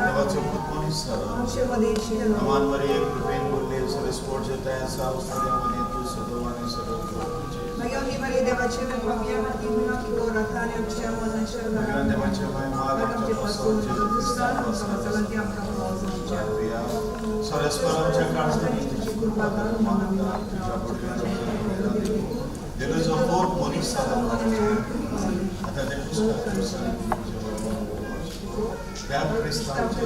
देवाचो पूत मनीस जालो. नवान मरिये कृपेन भरले सरेस्पोट जेताय आसा उस्ताद्या मरिये तूं सदव आनी सदव तुजें. भगवान देवाचे माय माग आमच्या पासून जेजू क्रिस्तान प्रिया सरेस्पर आमच्या काळजांनी तुजी कृपा करून मागता तुज्या बडव्या रक्तान देखून देवाचो पोट मनीस जालो. आता ते पुस्तक त्या क्रिस्तांचे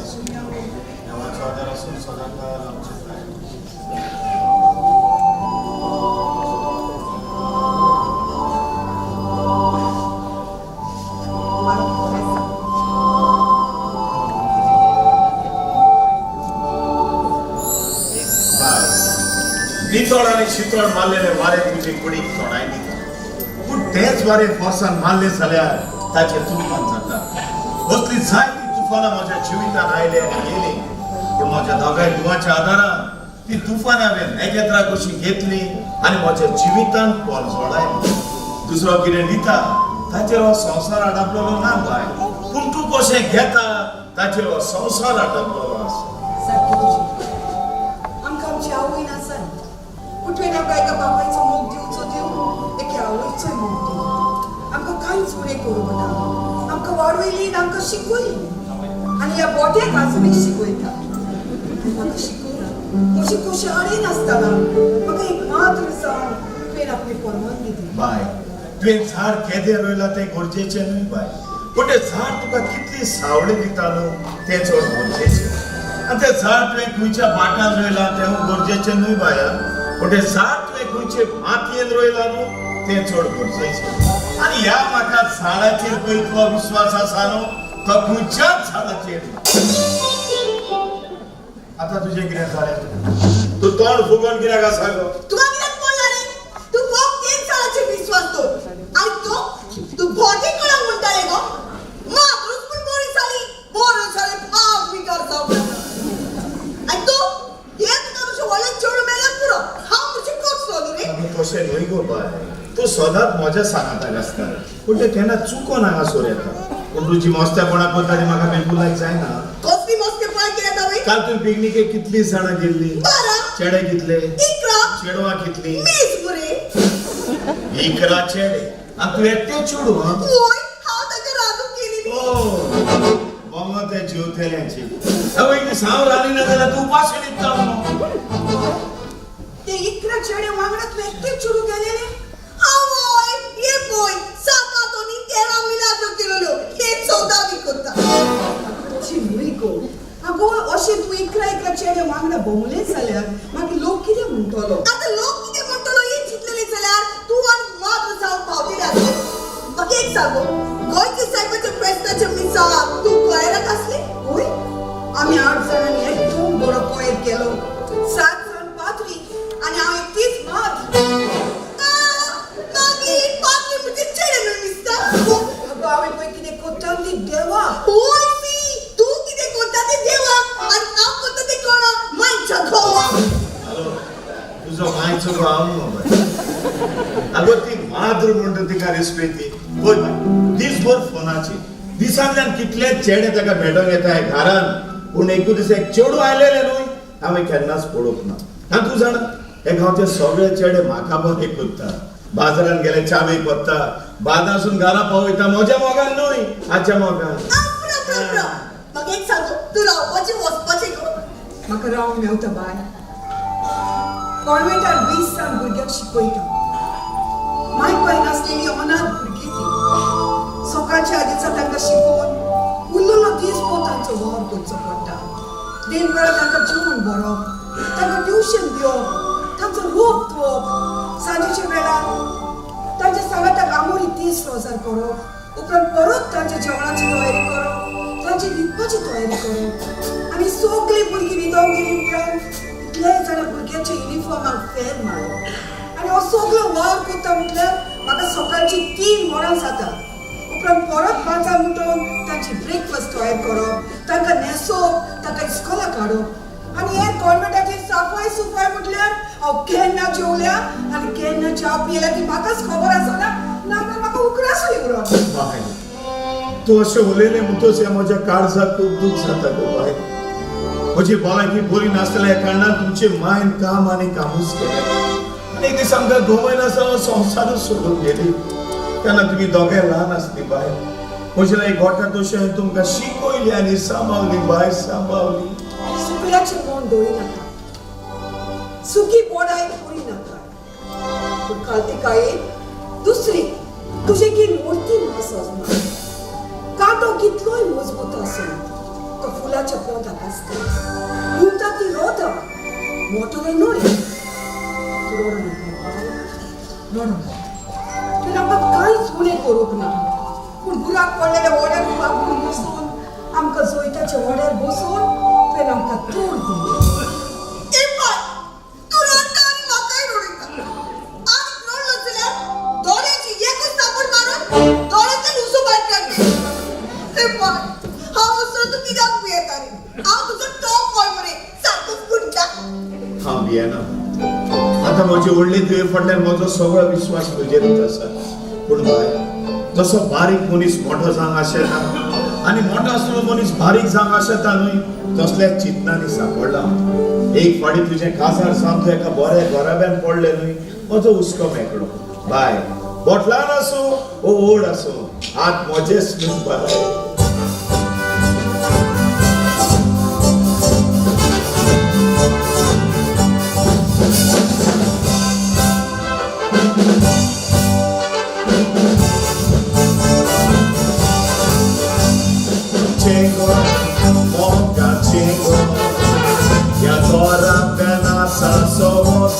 देवाचो आदार आसून सदांकाळ आमचे थांय. नितळ आनी शितळ मारलेले वारें तुजे कुडीक तोणाय दिता, पूण तेच वारें फोर्सान मारलें जाल्यार ताचें तुफान जाता. असली जायतीं तुफानां म्हज्या जिवितान आयली आनी गेली, पूण म्हज्या दोगांय धुवाच्या आदारान ती तुफानां हांवें नेकेत्रां कशी घेतली आनी म्हज्या जिवितान पोरजोडायली. दुसरो कितें दिता ताचेर हो संवसार आडापलेलो ना बाय, पूण तूं कशें घेता ताचेर हो संवसार आडापलेलो आसा. सारकी तुजी. आमकां आमची आवय नासान, पूण तुवें आमकां एका बापायचो मोग दिवचो दिवन एके आवयचोय मोग दिलो. आमकां कांयच उणें करूंक ना. आमकां वाडयली आनी आमकां शिकयली आनी ह्या बोट्याक आजुनूय शिकयता. म्हाका शिकून म्हजी कशी आडय नासतना म्हाका एक मात्र जावन तुवें आपली परवानगी दिली. बाय, तुवें झाड केदें रोयलां तें गरजेचें न्हय बाय, पूण तें झाड तुका कितली सावळी दिता न्हू तें चड गरजेचें. आनी तें झाड तुवें खंयच्या बाटान रोयलां तें गरजेचें न्हय बाय, पूण तें झाड तुवें खंयचे मातयेन रोयलां न्हू तें चड गरजेचें. आनी ह्या म्हाका झाडाचेर पळय इतलो विश्वास आसा न्हू तो खंयच्याच झाडाचेर ना. आतां तुजें कितें जालें? तूं तोंड फुगोवन कित्याक आसा गो? तुका कित्याक पडला रे? तूं फक्त एक झाडाचेर विश्वास दवर. आनी तो तूं भोटे कोणाक म्हणटाले गो? मातूच पूण बरी जाली, बरें जालें पांच विकार जावंक लागलो. आनी तूं हे तुका तुजें व्हडलें चेडूं मेळ्ळ्यार पुरो, हांव म्हजें करतलो न्हू रे. आगो तशें न्हय गो बाय, तूं सदांच म्हज्या सांगाताक आसता, पूण तें केन्ना चुकोन हांगासर येता. पूण तुजी मस्तेपणां करता ती म्हाका बिलकूल लायक जायना. कसली मस्तेपणां केल्यात हांवें? काल तुवें पिकनिकेक कितलीं जाणां गेल्लीं? 12. चेडे कितले? 11. चेडवां कितलीं? मीस मरे. 11 चेडे आनी तूं एकटें चेडूं हां? वय, हांव ताका रांदूंक गेली. ओ बोंगो ते जेवतेल्यांची. आवय, दीस हांव रांदिना जाल्यार तूं उपाशी न्हिदता म्हणून. ते 11 चेडे वांगडा तूं एकटें चेडूं गेलेलें? आवय, हे पळय, 7 आनी 13 मिलाग्रो केलेल्यो, हे 14 बी करता. तशें न्हय गो. आगो, अशें तूं 11 11 चेडे वांगडा भोंवलें जाल्यार मागीर लोक कितें म्हणटलो? आतां लोक कितें म्हणटलो हें चिंतलेलें जाल्यार तूं आनी मात्र जावन पावतली आसलें. म्हाका एक सांग गो, गोंयच्या सायबाच्या फेस्ताच्या मिसाक तूं कोयराक आसली? वय, आमी 8 जाणांनी एकदम बरो कोयर केलो. 7 जाण पाद्री आनी हांव एकटीच मात्र. मागीर पाद्री म्हणजे चेडे न्हय दिसता. आगो, हांवें पळय कितें करता ती देवा. वय सी, तूं कितें करता तें देवाक आनी हांव करता तें कोणाक? मांयच्या घोवाक. हॅलो, तुजो मांयचो घोव हांव न्हू बाय. आगो, ती माद्र म्हणटा तिका रेस्पेद दी. पळय बाय, दीसभर फोनाचेर, दिसांतल्यान कितले चेडे ताका भेटोंक येताय घरान, पूण एकू दीस एक चेडूं आयलेलें न्हय हांवें केन्नाच पळोवंक ना. आनी तूं जाणा, हे गांवचे सगळे चेडे म्हाका बरे करता. बाजारान गेले चावेक वता, बाजारासून घरा पावयता, म्हज्या मोगान न्हय, हाच्या मोगान. पुरो पुरो पुरो. म्हाका एक सांगू, तूं रावपाचें वचपाचें गो? म्हाका रावंक मेवता बाय. कॉन्वेंटान 20 जाण भुरग्यांक शिकयता. माय पाय नासलेली अनाथ भुरगीं ती. सकाळच्या दिसा तांकां शिकोवन उरलेलो दीस भर तांचो वावर करचो पडटा. दिनभर तांकां जेवण भरप, तांकां ट्युशन दिवप, तांचो रोप धुवप, सांजेच्या वेळार तांच्या सांगाताक आमोरी 30 रोजार करप, उपरांत परत तांच्या जेवणाची तयारी करप, तांची न्हिदपाची तयारी करप आनी सगळीं भुरगीं न्हिदोंक गेली उपरांत इतले जाणां भुरग्यांच्या युनिफॉर्माक फेर मारप. आनी हो सगळो वावर करता म्हटल्यार म्हाका सकाळची 3 वरां जाता. उपरांत परत 5 उठोवन तांची ब्रेकफास्ट तयार करप, तांकां न्हेसोवप, तांकां इस्कोलाक हाडप आनी हे कॉन्वेंटाची सफाय सुफाय म्हटल्यार हांव केन्ना जेवल्या आनी केन्ना च्या पियेल्या ती म्हाकाच खबर आसना, ना तर म्हाका उगडासूय उरना. बाय, तूं अशें उलयलें म्हणटच ह्या म्हज्या काळजाक खूब दूख जाता गो बाय. म्हजी भलायकी बरी नासतल्या कारणान तुमचे मायन काम आनी कामूच केलें आनी एक दीस आमकां गोवय नासतना संवसारूच सोडून गेली. तेन्ना तुमी दोगांय ल्हान आसली बाय. म्हजे लागीं गोठा तशें हांवें तुमकां शिकयली आनी सांबाळली बाय, सांबाळली. सुकल्याचें मन दवरी नाका, सुकी बोडाय करी नाका, पूण कालतिकायेन दुसरी तुजे की मोडती ना सजना. कांटो कितलोय मजबूत आसूं तो फुलाच्या पोंताक आसता. म्हणटा ती रोता मोटो न्हय. तूं रडो नाका बाय, रडो नाका. तुवें आमकां कांयच उणें करूंक ना, पूण बुराक पडलेल्या वड्यार वागून बसून आमकां जैताच्या वड्यार बसून तुवें आमकां तोड दिली. ए बाय, तूं रडटा आनी म्हाकाय रडयता. आनी रडलो जाल्यार दोळ्याची एकच थापड मारून दोळ्यांतल्यान उसो भायर काडटा. ए बाय, हांव वचून तूं कित्याक भियेता रे? हांव तुजो टॉप बॉय मरे, सारकोच गुंडा. हांव भियेना. आतां म्हजी व्हडली तुवे फाटल्यान म्हजो सगळो विश्वास तुजेरूच आसा. पूण बाय, जसो बारीक मनीस मोठो जावंक आशेता आनी मोठो आसलेलो मनीस बारीक जावंक आशेता न्हय, तसल्या चिंतनांनी सांपडला हांव. एक फावटी तुजें काजार जावन तूं एका बऱ्या घराब्यान पडलें न्हय, म्हजो हुस्को मेकळो. बाय, बोट ल्हान आसूं वो व्हड आसूं, हात म्हजेच न्हय बाय. Chengo, moca chengo, y adora penaza somos.